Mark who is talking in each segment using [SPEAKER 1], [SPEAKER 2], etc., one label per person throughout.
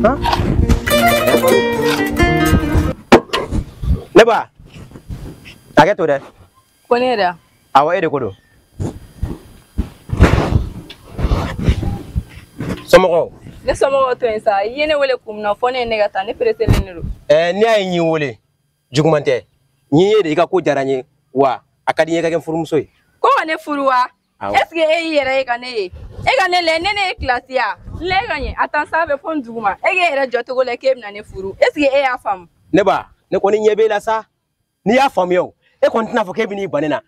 [SPEAKER 1] Han? Ne ba. Hakɛ to dɛ.
[SPEAKER 2] Ko ne yɛrɛ.
[SPEAKER 1] Awɔ, e de ko don. Somɔgɔw?
[SPEAKER 2] Ne somɔgɔw to yen sa, i ye ne wele kun min na fɔ ne ye ne ka taa, ne pereselen de don.
[SPEAKER 1] N'i y'a ye n y'i wele, juguman tɛ. N y'i ye de i ka ko diyara n ye, wa a ka di n ye ka kɛ n furumuso ye.
[SPEAKER 2] Ko ka ne furu wa?
[SPEAKER 1] Awɔ.
[SPEAKER 2] Est ce que e y'i yɛrɛ ye ka ne ye? E ka ne lajɛ, ne ye kilasi ya. N lajɛ ka ɲɛ, a tan sanfɛ fo n duguma. E k'e yɛrɛ jɔ cogo lajɛ k'e bɛna ne furu. Est ce que e y'a faamu?
[SPEAKER 1] Ne ba, ne kɔni ɲɛ b'e la sa. N'i y'a faamuya o, e kɔni tɛna fɔ k'e bɛ n'i ban ne na.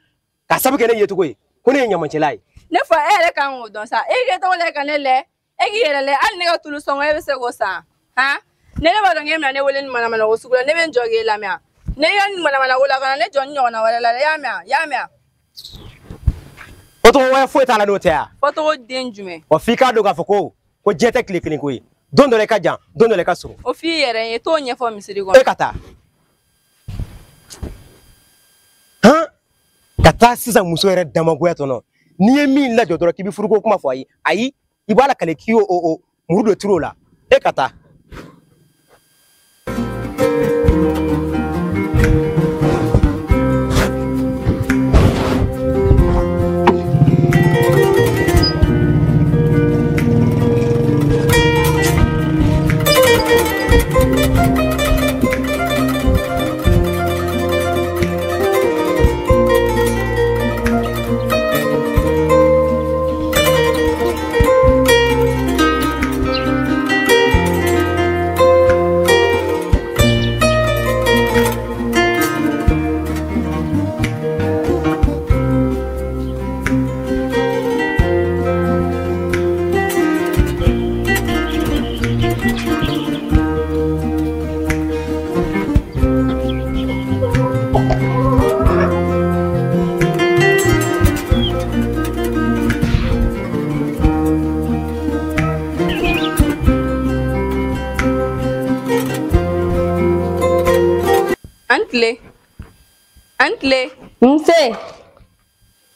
[SPEAKER 1] K'a sabu kɛ ne yecogo ye, ko ne ye ɲamancɛla ye.
[SPEAKER 2] Ne fa, e yɛrɛ kan k'o dɔn sa. E k'e tɔgɔ lajɛ ka ne lajɛ. E k'i yɛrɛ lajɛ, hali ne ka tulu sɔngɔ e bɛ se k'o san. Han? Ne b'a dɔn k'e bɛna ne wele ni manamana ko sugu la, ne bɛ n jɔ k'e lamɛn. Ne ka nin manamana ko la, ka na ne jɔ ni ɲɔgɔnna wɛrɛ la dɛ, i y'a mɛn wa? I y'a mɛn wa?
[SPEAKER 1] Fɔcogo wɛrɛ foyi t'a la n'o tɛ wa?
[SPEAKER 2] Fɔcogo den jumɛn?
[SPEAKER 1] Wa f'i k'a dɔn k'a fɔ ko diɲɛ tɛ tile kelen ko ye. Don dɔ la i ka jan, don dɔ la i ka surun.
[SPEAKER 2] O f'i yɛrɛ ye, t'o ɲɛfɔ misiri kɔnɔ.
[SPEAKER 1] E ka taa. Han? Ka taa sisan muso yɛrɛ damagoya tɔnɔ. N'i ye min lajɔ dɔrɔn k'i bɛ furuko kuma fɔ a ye, ayi, i b'a lakale k'i y'o o muru dɔ turu o la. E ka taa.
[SPEAKER 2] An tile. An tile.
[SPEAKER 3] Nse.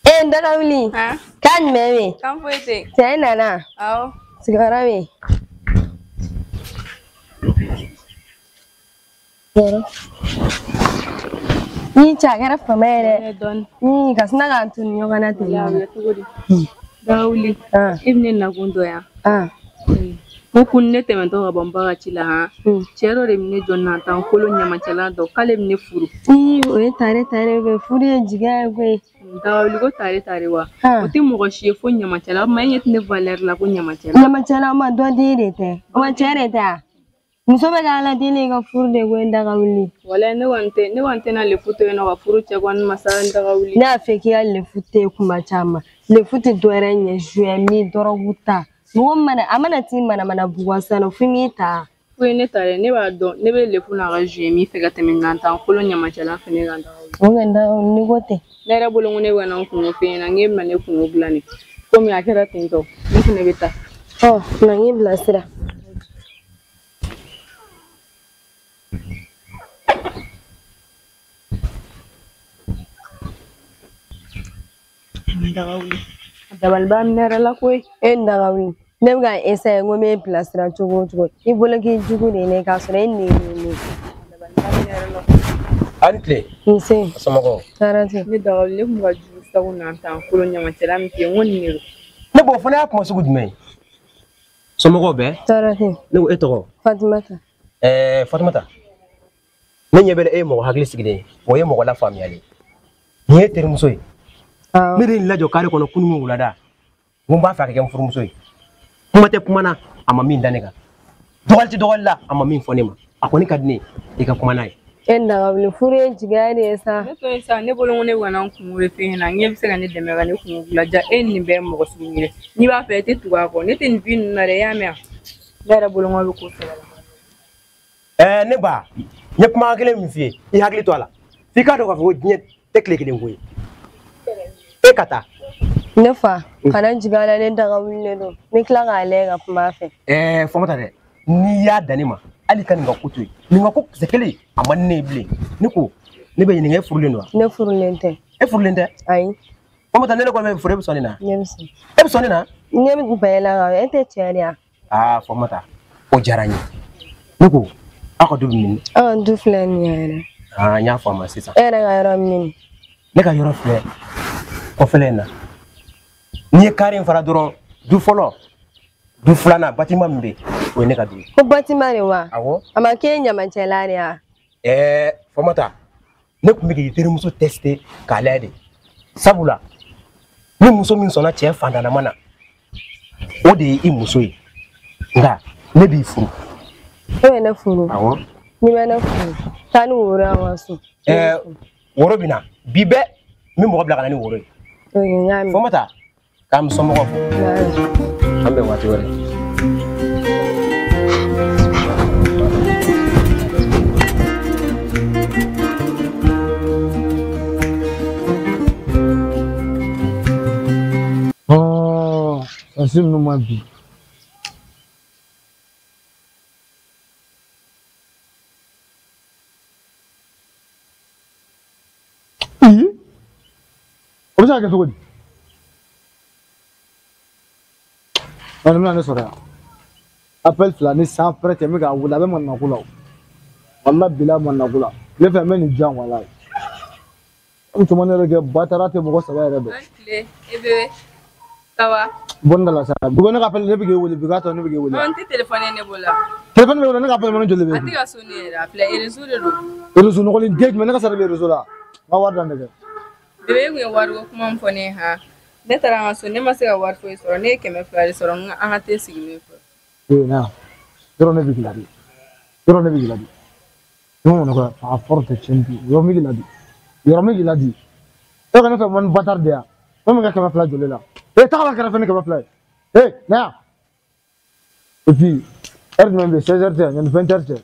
[SPEAKER 3] E n daga wuli.
[SPEAKER 2] Han?
[SPEAKER 3] Kan jumɛn bɛ yen?
[SPEAKER 2] Kan foyi tɛ yen.
[SPEAKER 3] Cɛ nana.
[SPEAKER 2] Awɔ.
[SPEAKER 3] Sigiyɔrɔ bɛ yen. Yɔrɔ. Ni cɛ a kɛra fama ye dɛ.
[SPEAKER 2] Dɔɔni.
[SPEAKER 3] Ni ka sina k'an tunu ɲɔgɔn na ten.
[SPEAKER 2] Wala, a bɛ kɛ cogo di? Daga wuli. E bɛ ne nakun dɔn yan. N ko kun ne tɛmɛtɔ ka bɔ n ba ka ci la han. Cɛ dɔ de bɛ ne jɔ nantan kolo ɲamacɛla dɔ k'ale bɛ ne furu.
[SPEAKER 3] Ii, o ye tare tare koyi, furu ye jigiya ye koyi.
[SPEAKER 2] Daga wuli ko tare tare wa? O tɛ mɔgɔ si ye fo ɲamacɛla, o tuma e ɲɛ tɛ ne valeur la ko ɲamacɛla.
[SPEAKER 3] Ɲamacɛla ma dɔ den de tɛ, o ma cɛ de tɛ wa? Muso bɛ k'ala deli i ka furu de koyi daga wuli.
[SPEAKER 2] Walayi ne kɔni tɛ, ne kɔni tɛna lefu to yen nɔ ka furu cɛ kɔni ma sa daga wuli.
[SPEAKER 3] Ne y'a fɛ k'i ka lefu to yen kuma caman. Lefu tɛ dɔwɛrɛ ɲɛ zuwɛ min dɔrɔgu ta. Mɔgɔ mana a mana t'i manamana bugɔ sisan nɔ f'i m'i ta.
[SPEAKER 2] Fo ye ne ta dɛ, ne b'a dɔn ne bɛ lefu n'a ka zuwɛ min fɛ ka tɛmɛ nantan kolo ɲamacɛla fɛnɛ kan daga wuli.
[SPEAKER 3] O kɔni daga wuli n'i ko ten.
[SPEAKER 2] Ne yɛrɛ bolo ko ne bɛ ka na n kungo f'e ɲɛna, n k'e bɛna ne kungo dilan de. Komi a kɛra ten tɔ, ne fɛnɛ bɛ taa.
[SPEAKER 3] Ɔ, na n k'i bilasira.
[SPEAKER 2] Daga wuli. Dabali b'a minɛ yɛrɛ la koyi.
[SPEAKER 3] E ni daga wuli. Ne bɛ ka essayer n ko n b'e bilasira cogo o cogo. I bolo k'i jugu de ye ne k'a sɔrɔ e nege ye ne ye.
[SPEAKER 2] Dabali b'a minɛ yɛrɛ la.
[SPEAKER 1] A ni tile.
[SPEAKER 3] Nse.
[SPEAKER 1] Somɔgɔw?
[SPEAKER 3] Tɔɔrɔ tɛ.
[SPEAKER 2] Ne daga wuli, ne kun bɛ ka jugu sago nantan kolo ɲamacɛla min f'i ye, n ko nin de don.
[SPEAKER 1] Ne b'o fana y'a kuma sugu jumɛn ye? Somɔgɔw bɛɛ?
[SPEAKER 3] Tɔɔrɔ tɛ.
[SPEAKER 1] Ne ko e tɔgɔ?
[SPEAKER 3] Fatumata.
[SPEAKER 1] Fatumata. Ne ɲɛ bɛ e ye mɔgɔ hakili sigilen ye, o ye mɔgɔ lafaamuyalen ye. Nin ye terimuso ye.
[SPEAKER 3] Awɔ.
[SPEAKER 1] Ne de ye nin lajɔ kare kɔnɔ kunun wulada. N ko n b'a fɛ a ka kɛ n furumuso ye. Kuma tɛ kuma na, a ma min da ne kan. Dɔgɔli tɛ dɔgɔli la, a ma min fɔ ne ma. A kɔni ka di ne ye, i ka kuma n'a ye.
[SPEAKER 3] E ni daga wuli, furu ye jigiya de ye sa.
[SPEAKER 2] Ne to yen sa, ne bolo ko ne bɛ ka na n kungo de f'e ɲɛna, n k'e bɛ se ka ne dɛmɛ ka ne kungo dilan. Ja e ni nin bɛɛ ye mɔgɔ sugu ye. N'i b'a fɛ i tɛ tugu a kɔ, ne tɛ nin vie ninnu na dɛ, i y'a mɛn wa? Ne yɛrɛ bolo n k'aw bɛ ko sɛbɛ la.
[SPEAKER 1] Ne ba, n ye kuma kelen min f'i ye, i hakili to a la. F'i k'a dɔn k'a fɔ ko diɲɛ tɛ tile kelen ko ye. E ka taa.
[SPEAKER 3] Ne fa, kana jigin a la, ne daga wulilen don. N bɛ tila k'a lajɛ ka kuma a fɛ.
[SPEAKER 1] Famata dɛ, n'i y'a dan ne ma, hali ka nin ka ko to yen. Nin ka ko kisɛ kelen, a man di ne ye bilen. Ne ko, ne bɛ ɲininka, e furulen don wa?
[SPEAKER 3] Ne furulen tɛ.
[SPEAKER 1] E furulen tɛ?
[SPEAKER 3] Ayi.
[SPEAKER 1] Famata, ne kɔni bɛ furu, e bɛ sɔn ne na?
[SPEAKER 3] Ne bɛ sɔn.
[SPEAKER 1] E bɛ sɔn ne na?
[SPEAKER 3] Ne bɛ bɛn e la ka, e tɛ cɛ de ya?
[SPEAKER 1] Aa, Famata, O diyara n ye. Ne ko aw ka du bɛ min?
[SPEAKER 3] An ka du filɛ nin ye yɛrɛ.
[SPEAKER 1] Aa n y'a faamu sisan.
[SPEAKER 3] E yɛrɛ ka yɔrɔ min?
[SPEAKER 1] Ne ka yɔrɔ filɛ kɔfɛla in na. N'i ye kari in fara dɔrɔn du fɔlɔ du filanan bâtiment min bɛ yen o ye ne ka du ye.
[SPEAKER 3] Ko bâtiment de wa?
[SPEAKER 1] Awɔ.
[SPEAKER 3] A ma k'e ɲamacɛla de ya?
[SPEAKER 1] Ɛɛ Famata, ne tun bɛ k'i terimuso tester k'a lajɛ de. Sabula ni muso min sɔnna cɛ fantanama na o de ye i muso ye. Nka ne b'i furu.
[SPEAKER 3] E bɛ ne furu?
[SPEAKER 1] Awɔ.
[SPEAKER 3] N'i bɛ ne furu, taa ni woro y'an ka so.
[SPEAKER 1] Ɛɛ woro bɛ na bi bɛɛ n bɛ mɔgɔ bila ka na ni woro ye.
[SPEAKER 3] Ok, n y'a mɛn.
[SPEAKER 1] Famata, k'an somɔgɔw fo. An bɛn waati wɛrɛ.
[SPEAKER 4] Oh, ça ninnu ma bi. Ii, o bɛ se ka kɛ cogo di? Nin bɛna ne sɔrɔ yan. Appel fila ni san fɛrɛ cɛ n bɛ k'a wele a bɛ manako la o. Walahi bilahi manako la. Ne fɛ n bɛ nin diyan walahi. N tun ma ne yɛrɛ kɛ batara tɛ mɔgɔ saba yɛrɛ dɔn.
[SPEAKER 2] An tile, e bébé. Ça va?
[SPEAKER 4] Bɔ ne da la sa. Bi ko ne ka appel ne bɛ k'e wele bi k'a tɔ ne bɛ k'e wele.
[SPEAKER 2] Non, n tɛ téléphone ye ne bolo.
[SPEAKER 4] Téléphone bɛ wele ne ka appel mana joli bɛ
[SPEAKER 2] A tɛ ka sonner yɛrɛ, a filɛ réseau de don.
[SPEAKER 4] Réseau nɔgɔlen den jumɛn ne ka sara bɛ réseau la. N ka wari da ne kɛ.
[SPEAKER 2] Bébé e kun ye wariko kuma min fɔ ne ye han. Ne taara an ka so ne ma se ka wari foyi sɔrɔ ne ye 200 de sɔrɔ n ka an ka te sigilen fɛ.
[SPEAKER 4] Ee na yɔrɔ ne bɛ k'i ladi. Yɔrɔ ne bɛ k'i ladi. Ne ma ko a fɔrɔ tɛ tiɲɛ bi. Yɔrɔ min k'i ladi. Yɔrɔ min k'i ladi. E ka ne fɛ man batard de ya. Fɛn min ka 200 joli la. E taga la kɛrɛfɛ ni 200 ye. E na yan. Et puis heure jumɛn bɛ yen 16 heures tɛ yanni 20 heures cɛ.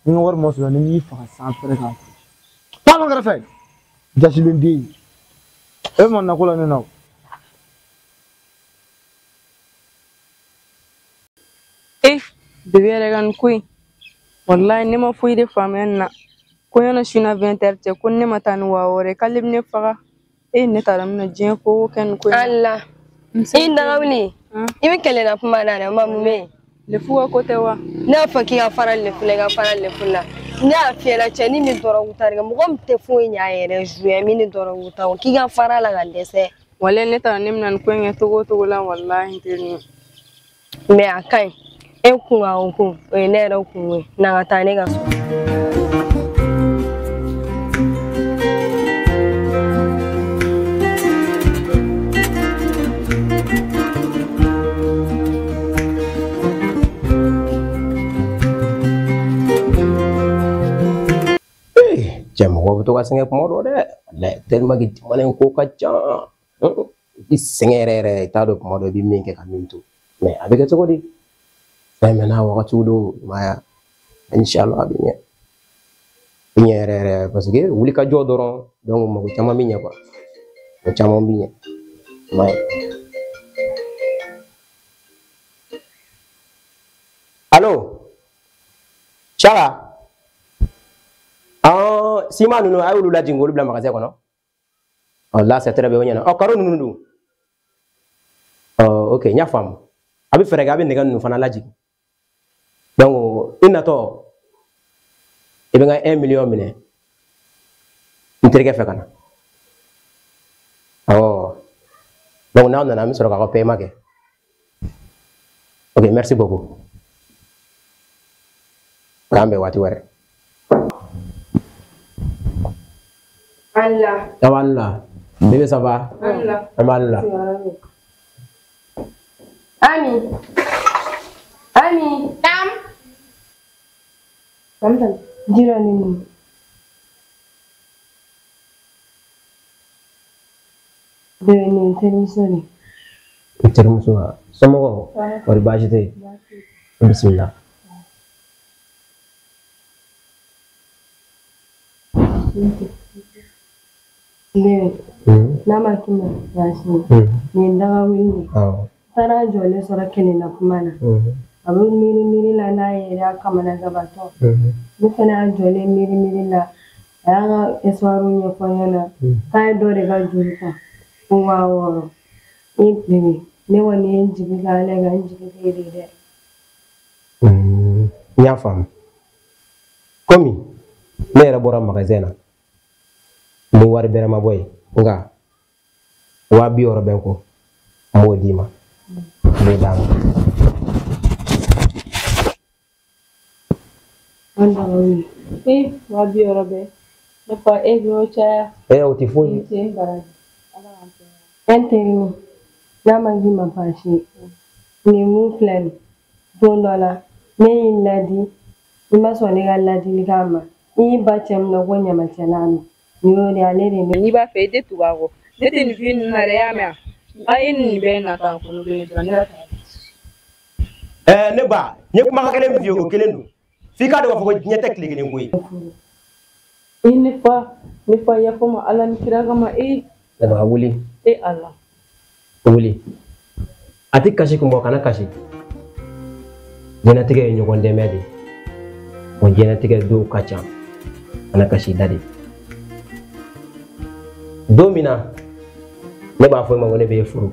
[SPEAKER 4] Ni n ka wari ma sɔrɔ ni n y'i faga san fɛrɛ k'a kɛ. Taa la kɛrɛfɛ. Jasilen den. E ma na ko la ne na o.
[SPEAKER 2] Eh, bébé yɛrɛ ka nin ko in. Walahi ne ma foyi de faamuya nin na. Ko yanni su na 20 heures cɛ ko ni ne ma taa ni 6000 ye k'ale bɛ ne faga. Eh, ne t'a dɔn n bɛna diɲɛ ko o ko kɛ nin ko in na.
[SPEAKER 3] Ala. I dagawuli. I bɛ kɛlɛ na kuma na dɛ, ma mun bɛ yen?
[SPEAKER 2] Lefu ka ko tɛ wa?
[SPEAKER 3] Ne y'a fɔ k'i ka fara lefu la, i ka fara lefu la. Ne y'a f'i ɲɛna cɛnin min dɔrɔgu ta de kɛ, mɔgɔ min tɛ foyi ɲɛ a yɛrɛ zuye min ni dɔrɔgu ta o k'i ka fara a la ka dɛsɛ.
[SPEAKER 2] Walahi ne t'a dɔn ne bɛna nin ko in kɛ cogo o cogo la walahi n tɛ nin.
[SPEAKER 3] Mais a ka ɲi. E kun ka o ko, o ye ne yɛrɛ kungo ye. Na ka taa ne ka so.
[SPEAKER 1] Ee cɛ mɔgɔw bɛ to ka sɛgɛn kuma dɔ dɛ. Walahi tellement que jamana in ko ka ca. I sɛgɛn yɛrɛ yɛrɛ i t'a dɔn kuma dɔ i bɛ min kɛ ka min to. Mais a bɛ kɛ cogo di? Fɛn bɛɛ n'a wagatiw don i m'a ye wa? Inshallah a bɛ ɲɛ. A bɛ ɲɛ yɛrɛ yɛrɛ parce que wuli ka jɔ dɔrɔn donc mɔgɔ caman bɛ ɲɛ quoi. Mɔgɔ caman bɛ ɲɛ. I m'a ye. Allo? Chaka? Ah, siman ninnu a y'olu lajigin k'olu bila magasin kɔnɔ. Ɔ là c'est très bien o ɲɛna. Ɔ karo ninnu dun? Ɔ ok n y'a faamu. A bɛ fɛɛrɛ kɛ a bɛ nɛgɛ ninnu fana lajigin. Donc i natɔ i bɛ n ka 1 million minɛ n terikɛ fɛ ka na. Awɔ. Donc n'aw nana an bɛ sɔrɔ k'aw ka paiement kɛ. Ok merci beaucoup. K'an bɛn waati wɛrɛ.
[SPEAKER 2] Allah.
[SPEAKER 1] Ça va la? Bébé ça va?
[SPEAKER 2] Allah.
[SPEAKER 1] An b'a la.
[SPEAKER 3] Ami. Ami.
[SPEAKER 2] Naam.
[SPEAKER 3] Jira ni nin. Bébé nin ye n terimuso de ye.
[SPEAKER 1] I terimuso wa? Somɔgɔw? Kɔri baasi tɛ yen? Bisimila.
[SPEAKER 3] Bébé, n'a ma k'i ma baasi ye. Nin ye n dagawuli de ye.
[SPEAKER 1] Awɔ.
[SPEAKER 3] N taara jɔlen sɔrɔ kɛnɛ na kuma na. A bɛ miiri miiri la n'a yɛrɛ a kamanagabatɔ. Ne fana y'a jɔlen miiri miiri la. A y'a ka histoire ɲɛfɔ n ɲɛna. K'a ye dɔ de ka juru ta ko 6000. E bébé, ne kɔni ye n jigi k'ale kan n jigi t'e de dɛ.
[SPEAKER 1] N y'a faamu. Komi ne yɛrɛ bɔra magasin na ni wari bɛrɛ ma bɔ yen nka 60 000 bɛ n kun n b'o d'i ma n b'o d'a ma.
[SPEAKER 3] An daga wuli.
[SPEAKER 2] Ee 60 000 bɛɛ. Ne fa e y'o caya.
[SPEAKER 1] Ee o tɛ foyi ye.
[SPEAKER 2] Ni ce ni baraji. Ala k'an kɛ.
[SPEAKER 3] N terinin n'a ma k'i ma baasi ye nin mun filɛ nin don dɔ la ne y'i ladi i ma sɔn ne ka ladilikan ma i y'i ba cɛ min na ko ɲamacɛla ma nin y'o de ye ale de ye ne
[SPEAKER 2] N'i b'a fɛ i tɛ tugu a kɔ. Ne tɛ nin f'i ninnu na dɛ i y'a mɛn wa? A ye nin bɛɛ nata kolo kelen dɔrɔn ne ka taa.
[SPEAKER 1] Ɛɛ ne ba n ye kumakan kelen min f'i ye o kelen don f'i k'a dɔn k'a fɔ ko diɲɛ tɛ tile kelen ko ye.
[SPEAKER 2] E ne fa ne fa yafa ma Ala ni kira kama e
[SPEAKER 1] Ne ba wuli
[SPEAKER 2] e Ala.
[SPEAKER 1] Wuli a tɛ kasi kun bɔ kana kasi diɲɛlatigɛ ye ɲɔgɔn dɛmɛ de ye wa diɲɛlatigɛ dɔw ka ca kana kasi da de don min na ne b'a fɔ i ma ko ne b'e furu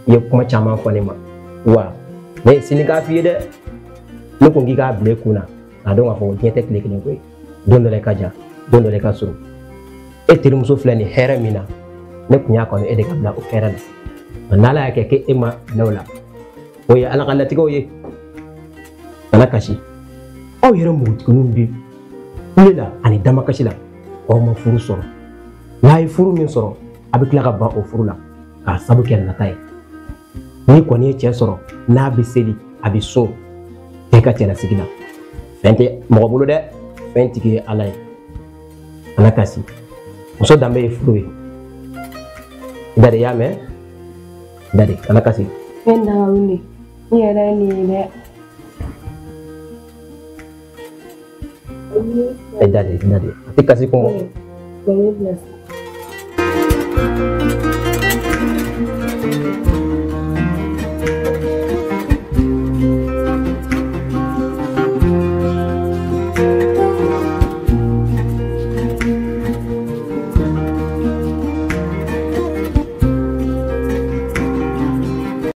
[SPEAKER 1] i ye kuma caman fɔ ne ma wa ne ye sini k'a f'i ye dɛ ne ko k'i k'a bila i kun na k'a dɔn k'a fɔ ko diɲɛ tɛ tile kelen ko ye don dɔ la i ka jan don dɔ la i ka surun e terimuso filɛ nin hɛrɛ min na ne kun y'a kanu e de ka bila o hɛrɛ la nka n'ala y'a kɛ k'e ma bila o la o ye ala ka latigɛw ye kana kasi aw yɛrɛ npogotigininw bɛ kule la ani damakasi la aw ma furu sɔrɔ n'a ye furu min sɔrɔ a bɛ tila ka ban o furu la k'a sabu kɛ nata ye n'i kɔni ye cɛ sɔrɔ n'a bɛ seli a bɛ sun e ka cɛlasigi la fɛn tɛ mɔgɔ bolo dɛ fɛn tigi ye ala ye kana kasi muso danbe ye furu ye dade y'a mɛn dade kana kasi.
[SPEAKER 3] N daga wuli n yɛrɛ ye nin ye dɛ.
[SPEAKER 1] E dade dade a tɛ kasi kun bɔ.
[SPEAKER 3] O ye bila sa.